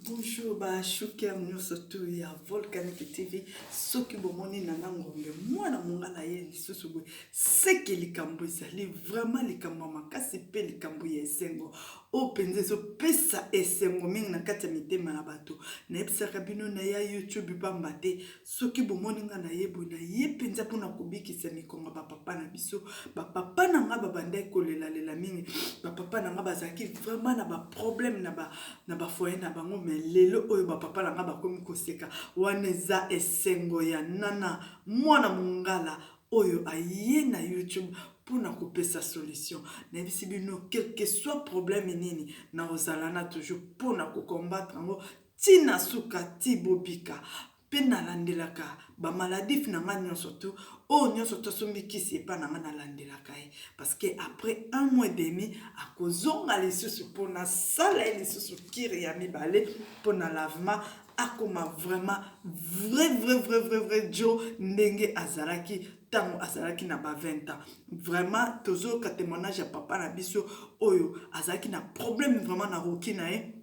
Bonjour ba chouker nyonso tu ya Volcanic TV. Soki bomoni Nana Ngombe mwana mongala ye lisusu boye, seke likambo ezali vraiment likambo ya makasi mpe likambo ya esengo oyo mpenza ezopesa esengo mingi na kati ya mitema na bato. Nayebisaka bino na ya YouTube pamba te, soki bomoni nga na ye boye, na ye mpenza mpona kobikisa mikongo ya bapapa na biso. Bapapa na nga babandaki kolelalela mingi, bapapa na nga bazalaki vraiment na baproblème na ba na ba foyer na bango, mais lelo oyo ba papa na nga bakomi koseka. Wana eza esengo ya Nana mwana mongala oyo aye na YouTube mpona kopesa solution. Nayebisi bino, quelque soit problème nini, nakozala na toujours mpona kocombattre yango ti na suka, ti bobika. Mpe nalandelaka ba maladif na nga nyonso tu, oyo nyonso tu asombi kisi epa na nga, nalandelaka ye parce que après un mois et demi akozonga lisusu mpo nasala ye lisusu kire ya mibale mpo na lavement, akoma vraiment vrai vrai vrai vrai vrai jo ndenge azalaki ntango azalaki na ba 20 ans. Vraiment tozoyoka témoignage ya papa na biso oyo azalaki na problème vraiment na roki na ye,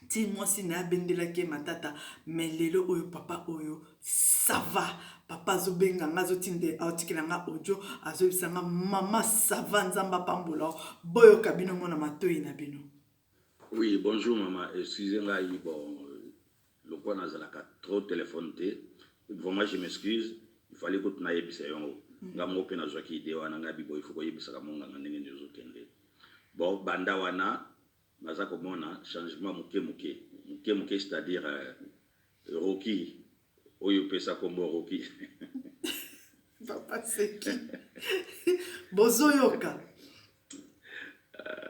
ti mwasi na ye abendelaki ye matata, mais lelo oyo papa oyo ça va. Papa azobenga nga, azotinda, aotikela nga audio, azoyebisa nga: "Mama, ça va, Nzambe apambola." Boyoka bino mona matoi na bino. Oui, bonjour maman, excusez ngai, bon, lokola nazalaka trop téléphone te, vraiment je m'excuse, il fallait que nayebisa yango. Nga moko mpe nazwaki idée wana, ngai bibo, il faut koyebisaka monganga ndenge nini ozokende. Bon, banda wana naza komona changement moke moke moke moke, c'est-à-dire Roki oyo opesa nkombo Roki. Papa seki, bozoyoka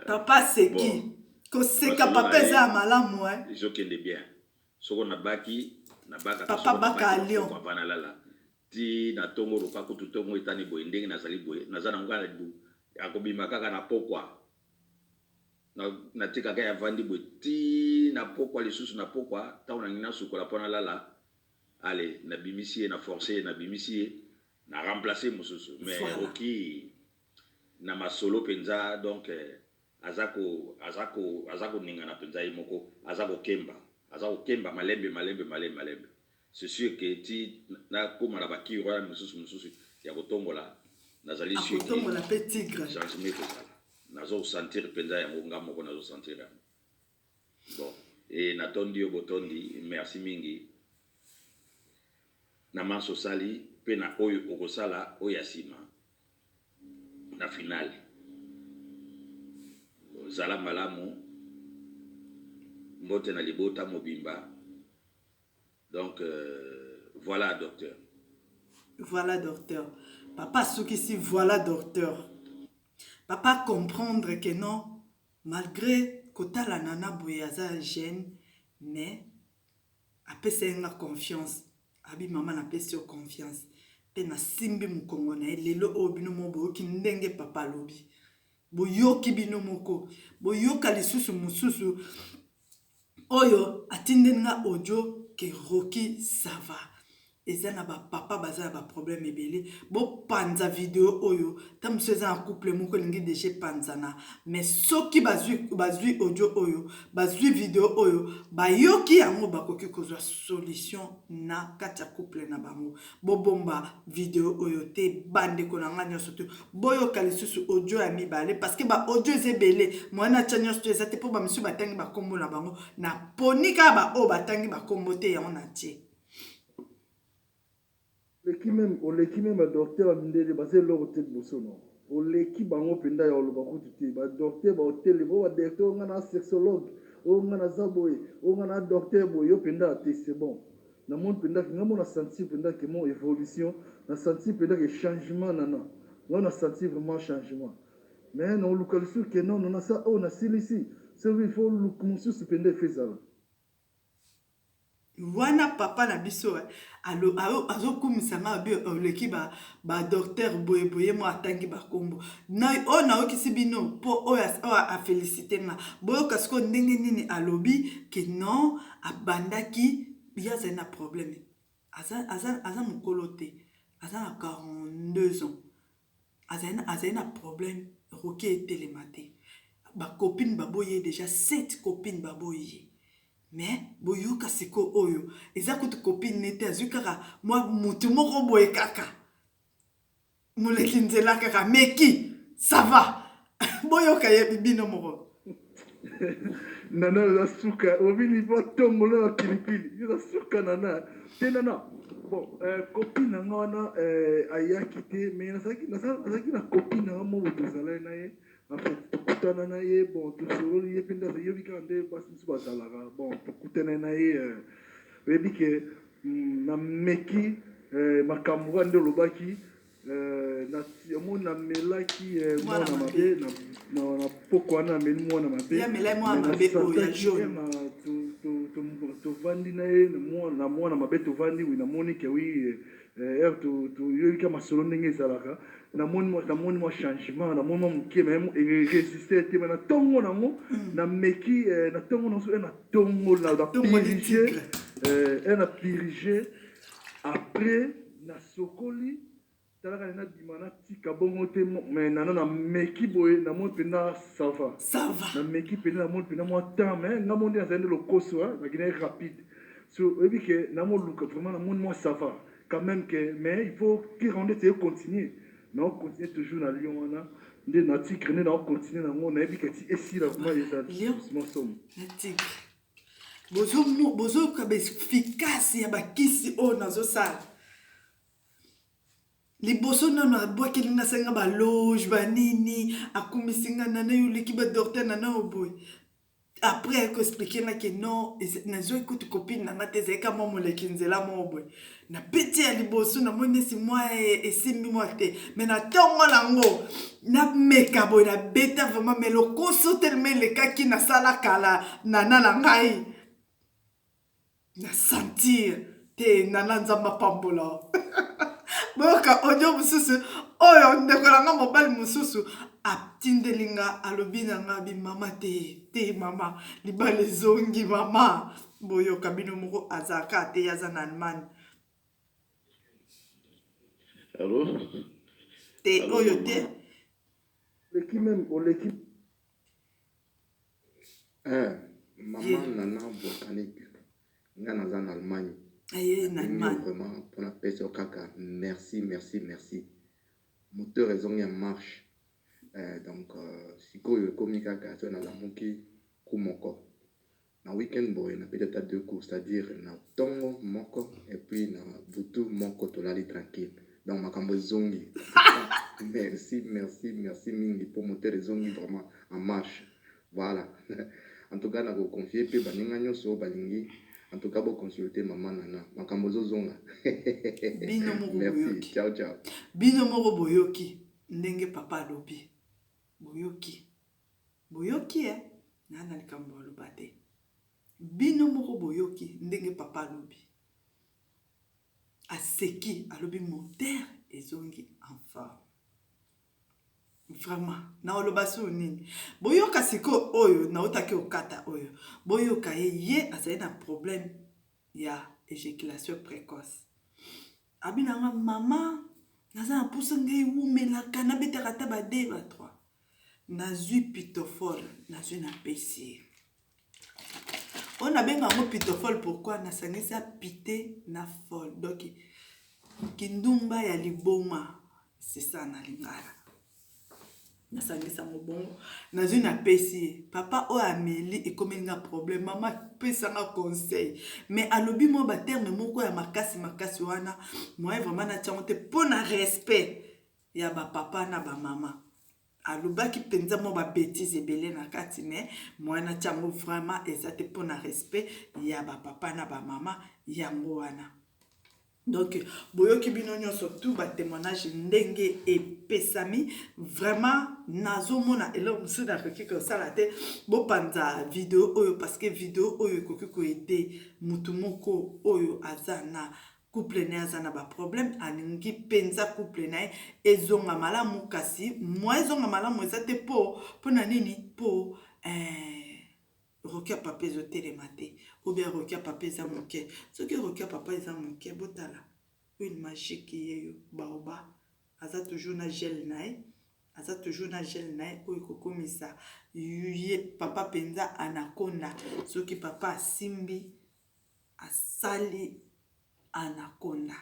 papa seki. Bon. Koseka papa eza ya malamu, eh? Ezokende bien. Soko nabaki, nabakaka. Papa baka à Lyon. Papa nalala ti na ntongo, loka kutu ntongo etani boye, ndenge nazali boye, naza na ngai akobima kaka na pokwa. Natikaka ye avandi boye ti na pokwa lisusu. Na pokwa, ntango nangi nasukola mpo nalala, ale nabimisi ye, na force ye, nabimisi ye, na remplace mosusu. Mais Voilà. Oki na masolo mpenza, donc aza koningana mpenza ye moko, aza kokemba, aza kokemba malembe malembe malembe malembe. C'est sûr que ti nakóma na bakiri wana mosusu mosusu ya kotongola, nazali sûr que akotombola mpe tigre. Changement ekozala, nazosentir mpenza yango, nga moko nazosentir yango. Bon, e natondi yo botondi, merci mingi na manso osali mpe na oyo okosala oyo ya nsima na finale. Ozala malamu, mbote na libota mobimba. Donc voilà docteur. Voilà docteur, papa asukisi. Voilà docteur, papa comprendre que non, malgré kotala Nana boye aza jeune, mais apesa ye nga confiance. Abi: "Mama, napesi yo confiance mpe nasimbi mokongo na ye." Lelo oyo bino moko boyoki ndenge papa alobi, boyoki bino moko, boyoka lisusu mosusu oyo atindeli nga audio ke Roki ça va. Eza na bapapa baza na baproblème ebele. Bopanza video oyo, ta mosusu eza na couple moko elingi déjà epanzana, mais soki bazwi audio oyo, bazwi video oyo, bayoki yango, bakoki kozwa solution na kati ya couple na bango. Bobomba video oyo te, bandeko na nga nyonso te. Boyoka lisusu audio ya mibale parce que baaudio eza ebele, mwana atya nyonso to eza te, mpo bamisusu batangi bakombo na bango. Naponi kaka baoyo batangi bakombo te, yango na tie. Oleki même, oleki même badocteur ya mindele, baza eloko te liboso no. Oleki bango mpenza ya oloba kutu te. Badocteur baotelema oyo, badocteur oyo, nga na sexologue oyo, nga naza boye oyo, nga na docteur boye, yo mpenza te. C'est bon, namoni mpenza ke nga mo na sentir mpenza ke mo évolution, na sentir mpenza ke changement nana nga na sentir vraiment changement. Mais na oluka lisusu ke non, nasa oyo nasilisi, soki il faut luka mosusu mpenza efe ezala. Wana papa na biso azokumisa nga, abi oleki badocteur boyeboye, mo atangi bakombo oyo nayokisi bino mpo oyo afélicité nga. Boyoka sikoyo ndenge nini alobi ke non, abandaki, ye azali na problème, aza mokolo te, aza na 42 ans, azali na problème, Roki etelema te. Bacopine baboyi ye déjà, 7 copine baboyi ye. Mais boyoka sikoyo, oyo eza kutu copine ne te, azwi kaka mwa mutu moko boye, kaka moleki nzela, kaka meki, ça va. Boyoka ye bino moko. Nana, oza suka. Obini po tombola na pilipili, oza suka, Nana. Te, Nana, bon, copine na nga wana ayaki te, mais nazalaki na copine na nga moko, tozalaki na ye. En fait, tokutana na ye, bon, tosololi. Ye mpe nde ayebi kaka nde basi mosusu bazalaka. Bon, tokutana na ye, oyebi ke nameki makambo kaka nde olobaki. Omoni, namelaki mwana mabe na poko wana, nameli mwana mabe. Tovandi na ye na mwana mabe, tovandi. Oui, namoni ke oui, heure toyoki masolo ndenge ezalaka, namoni mwa changement, namoni mwa moke, mais erésiste te. Mais na ntongo nango nameki, na ntongo nango so na ntongo na purge, na purge, après nasokoli. Talaka, nabima, natika bongo te. Mais nana, nameki boye, namoni mpenza ça va. Ça va. Nameki mpenza, namoni mpenza mwa temps. Mais nga mo nde nazali nde lokoso, nakendaki rapide. So oyebi ke namoluka vraiment, namoni mwa ça va quand même que, mais il faut kira nde teye continuer, naocontinue toujours na lion wana nde na tigre, nde naocontinue nango. Nayebi ke ti esila vraiment, eza doucement somo. Na tigre, bozoyoka baefficace ya bakisi oyo nazosala. Liboso nano abwakeli nga, asenga baloge banini, akumisi nga: "Nana, yo oleki badocteur, nana oyo boye." Après akoexpliquer nga ke non, nazwaki kutu copine na nga te, ezalaki mwa moleki nzela moko boye. Napeti ya liboso, namoni nesi mwa esimbi mwa te, mais na ntongo nango nameka boye, nabeta vraiment, mais lokoso telema elekaki. Nasala kala, nana na ngai, na sentir te. Nana, Nzambe apambola. Boyoka audio mosusu oyo ndeko na nga mobali mosusu atindeli nga. Alobi na nga bi: "Mama, te te, mama, libala ezongi, mama." Boyoka bino moko. Azalaka te, aza na Allemagne. Allo? Te. Allo, oyo mama. Te. Oleki même, oleki. Mama Yeah. Nana Volcanique, nga naza na Allemagne. Aye na Nabengi yo Allemagne. vraiment mpona pesa yo kaka merci, merci, merci. Moteur ezongi en marche. Donc sikoyo ekomi kaka so nalamuki ku moko na weekend boye, nabeti ata deux coups, c'est-à-dire na ntongo moko et puis na butu moko, tolali tranquille. Donc makambo ezongi. Merci, merci, merci mingi mpo moteur ezongi vraiment en marche. Voilà, en tout cas nakoconfie mpe baninga nyonso oyo balingi, en tout cas boconsulte mama Nana, makambo ezozonga. Bino moko Merci. boyoki. Ciao, ciao. Bino moko boyoki ndenge papa alobi. Boyoki, boyoki e naa na likambo aloba te. Bino moko boyoki ndenge papa alobi, aseki, alobi moteur ezongi en forme. Vraiment, na oloba so nini? Boyoka sikoyo oyo nautaki okata oyo. Boyoka ye. Ye azali na problème ya éjaculation précoce. Abi nanga: "Mama, naza na mposa ngai ewumelaka, nabetaka ata ba 2, ba 3." Nazwi pitofol, nazwi, napesi ye. Oyo nabenga yango pitofol, pourquoi? Nasangisa pite na fol, donc kindumba ya liboma, c'est ça na lingala. Nasangisa yango bongo, nazwi, napesi ye. Papa oyo ameli, ekomeli nga problème: "Mama, pesanga conseil." Mais alobi mwa baterme moko ya makasi makasi wana, moye vraiment natiango te mpo na respect ya bapapa na bamama. Alobaki mpenza mwa babêtises ebele na kati, mais moye natiango vraiment eza te mpo na respect ya bapapa na bamama. Yango wana. Donc boyoki bino nyonso tu batémoignage ndenge epesami. Vraiment, nazomona eloko mosusu nakoki kosala te. Bopanza video oyo, parce que video oyo ekoki koaider motu moko oyo aza na couple na ye, aza na baproblème, alingi mpenza couple na ye ezonga malamu, kasi mwa ezonga malamu eza te. Mpo mpona nini? Mpo roki ya papa ezotelema te, ou bien roki ya papa eza moke. Soki roki ya papa eza moke, botala huile magique yeyo baoba, aza toujours na gel na ye. Aza toujours na gel na ye oyo ekokomisa ye papa mpenza anaconda. Soki papa asimbi asali anaconda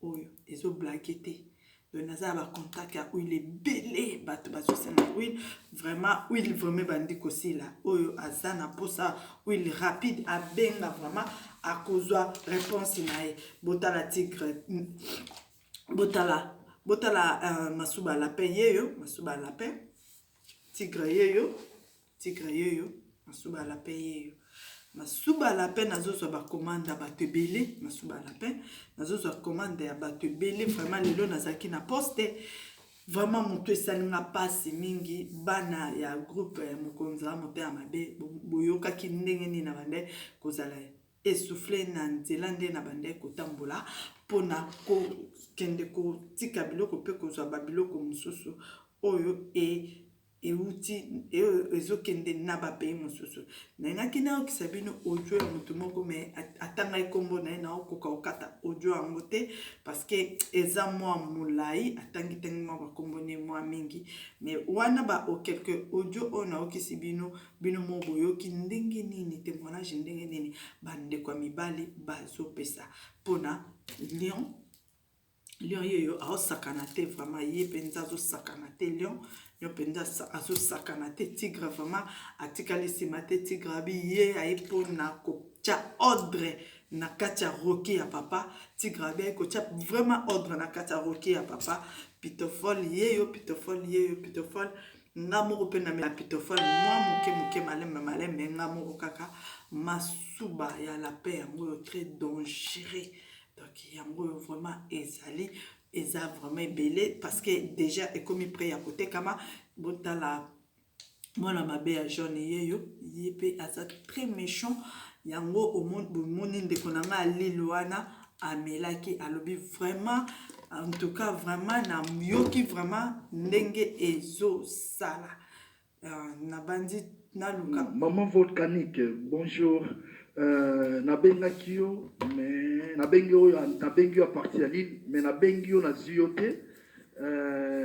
oyo ezo blague te. Donc naza na ba contact ya huile ebele, bato bazosenga huile, vraiment huile vraiment ebandi kosila. Oyo aza na mposa huile rapide abenga, vraiment akozwa réponse na ye. Botala tigre, botala, botala masuba lapin yeyo, masuba lapin, tigre yeyo, tigre yeyo, masuba lapin yeyo, masuba lapin. Nazozwa bacommande ya bato ebele, masuba lapin, nazozwa commande ya bato ebele vraiment. Lelo nazalaki na poste, vraiment moto esalinga mpasi mingi. Bana ya groupe ya mokonzi ya motema mabe, boyokaki ndenge nini na bande kozala essoufflé na nzela, nde na bande kotambola mpona kokende kotika biloko mpe kozwa babiloko mosusu oyo euti ezokende na bapays mosusu. Nayingaki nayokisa bino audio ya motu moko, mais atangai nkombo na ye, naokoka kokata audio yango te parce que eza mwa molai, atangi tangi mwa bakombo ne mwa mingi. Mais wana ba quelque audio oyo naokisi bino, bino mo boyoki ndenge nini témoignage, ndenge nini bandeko ya mibali bazopesa mpona lion. Lion yeyo aosakana te, vraiment ye mpenza azosakana te. Lion, lion mpenza azosakana te. Tigre vraiment atikali nsima te. Tigre abi ye aye mpona kotia ordre na kati ya roki ya papa. Tigre abi aye kotia vraiment ordre na kati ya roki ya papa. Pitofol yeyo, pitofol yeyo, pitofol. Nga moko mpe na pitofol mwa moke moke, malembe malembe, nga moko kaka. Masuba ya lapin yango oyo, très dangereux. Donc yango oyo vraiment ezali, eza vraiment ebele parce que déjà ekomi prêt ya kotekama. Botala mwana mabe ya jaune yeyo, ye mpe aza très méchant. Yango bomoni ndeko na ngai alili wana, amelaki, alobi vraiment, en tout cas vraiment nayoki vraiment ndenge ezosala. Nabandi naluka. Maman Volcanique, bonjour. Nabengaki yo, mais nabengi oyo, nabengi yo à partir ya Lille, mais nabengi yo, nazwi yo te.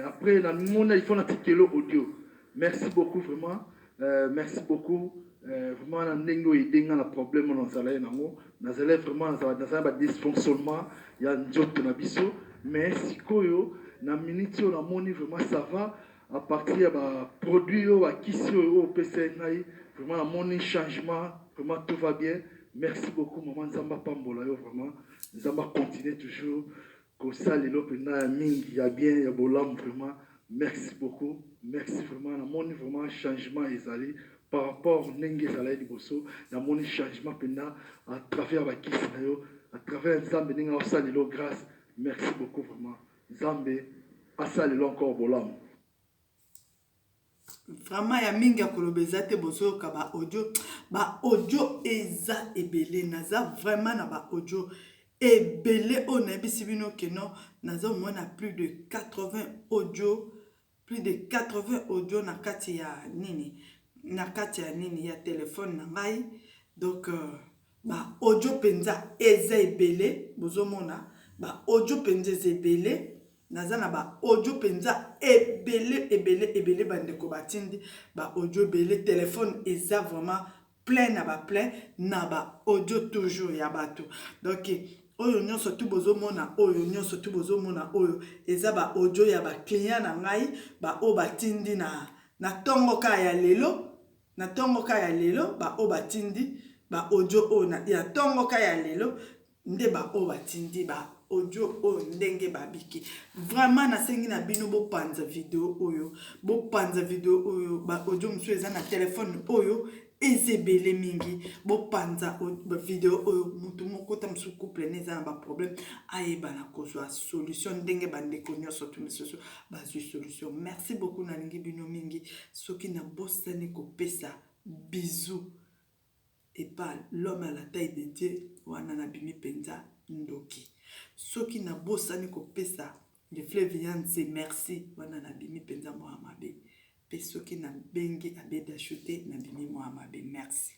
Après namoni il faut natikelo audio. Merci beaucoup vraiment, merci beaucoup vraiment na ndenge oyo edenga na problème oyo nazala ye nango. Nazali vraiment, nazala badysfonctionnement ya nzoto na biso, mais sikoyo na minute oyo namoni vraiment ça va. À partir ya baproduit oyo, bakisi oyo opesa ngai, vraiment namoni changement, vraiment tout va bien. Merci beaucoup mama, Nzambe apambola yo vraiment, Nzambe acontinue toujours kosalela mpenza ya mingi, ya bien, ya bolamu vraiment. Merci beaucoup, merci vraiment. Namoni vraiment changement ezali par rapport ndenge ezalaki liboso. Namoni changement mpenza à travers bakisi na yo, à travers Nzambe ndenge aosalela grâce. Merci beaucoup vraiment, Nzambe asalela encore bolamu. Vraiment ya mingi ya koloba eza te. Bozoyoka baaudio, baaudio eza ebele. Naza vraiment na baaudio ebele oyo nayebisi bino keno naza omona plus de 80 audio, plus de 80 audio na kati ya nini, na kati ya nini, ya telefone na ngai. Donc baaudio mpenza eza ebele, bozomona baaudio mpenza eza ebele. Naza na baaudio mpenza ebele ebele ebele, bandeko batindi baaudio ebele. Telefone eza vraiment plein na baplein na baaudio toujours ya bato. Donc oyo nyonso tu bozomona, oyo nyonso tu bozomona oyo eza baaudio ya baclient na ngai, baoyo batindi na ntongo ka ya lelo, na ntongo ka ya lelo. Baoyo batindi baaudio oyo ya ntongo ka ya lelo nde baoyo batindi baaudio oyo ndenge babiki. Vraiment nasengi na bino bopanza video oyo, bopanza video oyo. Baaudio mosusu eza na telefone oyo, eza ebele mingi. Bopanza video oyo, motu moko ta mosusu couple ne eza na baproblème ayebana kozwa solution ndenge bandeko nyonso to misusu bazwi solution. Merci beaucoup, nalingi bino mingi. Soki nabosani kopesa bisou epa l'homme à la taille de Dieu wana, nabimi mpenza ndoki. Soki nabosani kopesa le fleuve ya nse merci wana, nabimi mpenza mwa mabe. Mpe soki nabengi abedashu te, nabimi mwa mabe. Merci.